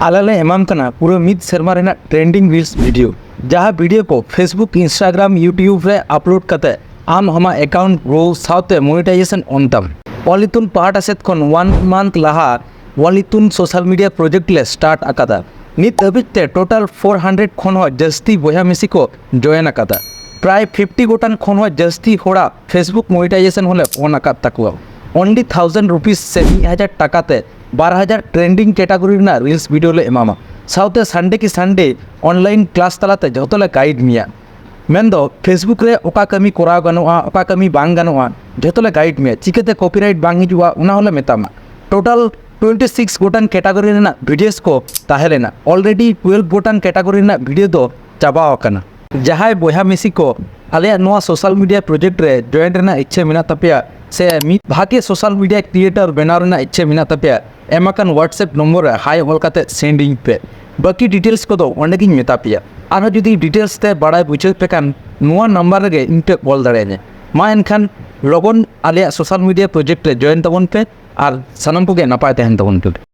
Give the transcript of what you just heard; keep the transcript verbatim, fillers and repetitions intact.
ᱟᱞᱮ ᱞᱮ ᱮᱢᱟᱢ ᱠᱟᱱᱟ ᱯᱩᱨᱟᱹ ᱢᱤᱫ ᱥᱮᱨᱢᱟ ᱨᱮᱱᱟᱜ trending reels video, ᱡᱟᱦᱟᱸ video ᱠᱚ Facebook, Instagram, YouTube ᱨᱮ upload ᱠᱟᱛᱮ ᱟᱢ ᱟᱢᱟᱜ account grow ᱥᱟᱶᱛᱮ monetization on ᱛᱟᱢ᱾ ᱚᱞ ᱤᱛᱩᱱ ᱯᱟᱦᱴᱟ ᱥᱮᱫ ᱠᱷᱚᱱ one month ᱞᱟᱦᱟ ᱚᱞ ᱤᱛᱩᱱ social media project ᱞᱮ start ᱟᱠᱟᱫᱟ᱾ ᱱᱤᱛ ᱦᱟᱹᱵᱤᱡ ᱛᱮ total four hundred ᱠᱷᱚᱱ ᱦᱚᱸ ᱡᱟᱹᱥᱛᱤ ᱵᱚᱭᱦᱟ ᱢᱤᱥᱤ ᱠᱚ join ᱟᱠᱟᱫᱟ᱾ ᱯᱨᱟᱭ fifty ᱜᱚᱴᱟᱝ ᱠᱷᱚᱱ ᱦᱚᱸ ᱡᱟᱹᱥᱛᱤ ᱦᱚᱲᱟᱜ Facebook monetization ᱦᱚᱸᱞᱮ on ᱟᱠᱟᱫ ᱛᱟᱠᱚᱣᱟ᱾ Only thousand rupees ᱥᱮ ᱢᱤᱫ ᱦᱟᱡᱟᱨ ᱴᱟᱠᱟ ᱛᱮ ᱵᱟᱨ ᱦᱟᱡᱟᱨ trending category ᱨᱮᱱᱟᱜ reels video ᱞᱮ ᱮᱢᱟᱢᱟ᱾ ᱥᱟᱶᱛᱮ Sunday ᱠᱤ Sunday online class ᱛᱟᱞᱟᱛᱮ ᱡᱷᱚᱛᱚ ᱞᱮ guide ᱢᱮᱭᱟ᱾ ᱢᱮᱱᱫᱚ Facebook ᱨᱮ ᱚᱠᱟ ᱠᱟᱹᱢᱤ ᱠᱚᱨᱟᱣ ᱜᱟᱱᱚᱜᱼᱟ, ᱚᱠᱟ ᱠᱟᱹᱢᱤ ᱵᱟᱝ ᱜᱟᱱᱚᱜᱼᱟ, ᱡᱷᱚᱛᱚ ᱞᱮ guide ᱢᱮᱭᱟ᱾ ᱪᱤᱠᱟᱹᱛᱮ copyright ᱵᱟᱝ ᱦᱤᱡᱩᱜᱼᱟ, ᱚᱱᱟ ᱦᱚᱸᱞᱮ ᱢᱮᱛᱟᱢᱟ᱾ Total twenty six ᱜᱚᱴᱟᱝ category ᱨᱮᱱᱟᱜ videos ᱠᱚ ᱛᱟᱦᱮᱸ ᱞᱮᱱᱟ᱾ Already twelve ᱜᱚᱴᱟᱝ category ᱨᱮᱱᱟᱜ video ᱫᱚ ᱪᱟᱵᱟ ᱟᱠᱟᱱᱟ᱾ ᱡᱟᱦᱟᱸᱭ ᱵᱚᱭᱦᱟ ᱢᱤᱥᱤ ᱠᱚ ᱟᱞᱮᱭᱟᱜ ᱱᱚᱣᱟ social media project ᱨᱮ join ᱨᱮᱱᱟᱜ ᱤᱪᱪᱷᱟᱹ ᱢᱮᱱᱟᱜ ᱛᱟᱯᱮᱭᱟ ᱥᱮ ᱢᱤᱫ ᱵᱷᱟᱜᱮ social media creator ᱵᱮᱱᱟᱣ ᱨᱮᱱᱟᱜ ᱤᱪᱪᱷᱟᱹ ᱢᱮᱱᱟᱜ ᱛᱟᱯᱮᱭᱟ, ᱮᱢ ᱟᱠᱟᱱ WhatsApp ᱱᱚᱢᱵᱚᱨ ᱨᱮ hi ᱚᱞ ᱠᱟᱛᱮ send ᱤᱧ ᱯᱮ᱾ ᱵᱟᱹᱠᱤ details ᱠᱚᱫᱚ ᱚᱸᱰᱮ ᱜᱤᱧ ᱢᱮᱛᱟ ᱯᱮᱭᱟ᱾ ᱟᱨᱦᱚᱸ ᱡᱩᱫᱤ details ᱛᱮ ᱵᱟᱲᱟᱭ ᱵᱩᱡᱷᱟᱹᱣ ᱯᱮ ᱠᱷᱟᱱ, ᱱᱚᱣᱟ ᱱᱟᱢᱵᱟᱨ ᱨᱮᱜᱮ ᱤᱧ ᱯᱮ call ᱫᱟᱲᱮᱭᱟᱹᱧᱟ᱾ ᱢᱟ ᱮᱱᱠᱷᱟᱱ ᱞᱚᱜᱚᱱ ᱟᱞᱮᱭᱟᱜ social media project ᱨᱮ join ᱛᱟᱵᱚᱱ ᱯᱮ ᱟᱨ ᱥᱟᱱᱟᱢ ᱠᱚᱜᱮ ᱱᱟᱯᱟᱭ ᱛᱟᱦᱮᱱ ᱛᱟᱵᱚᱱ ᱯᱮ᱾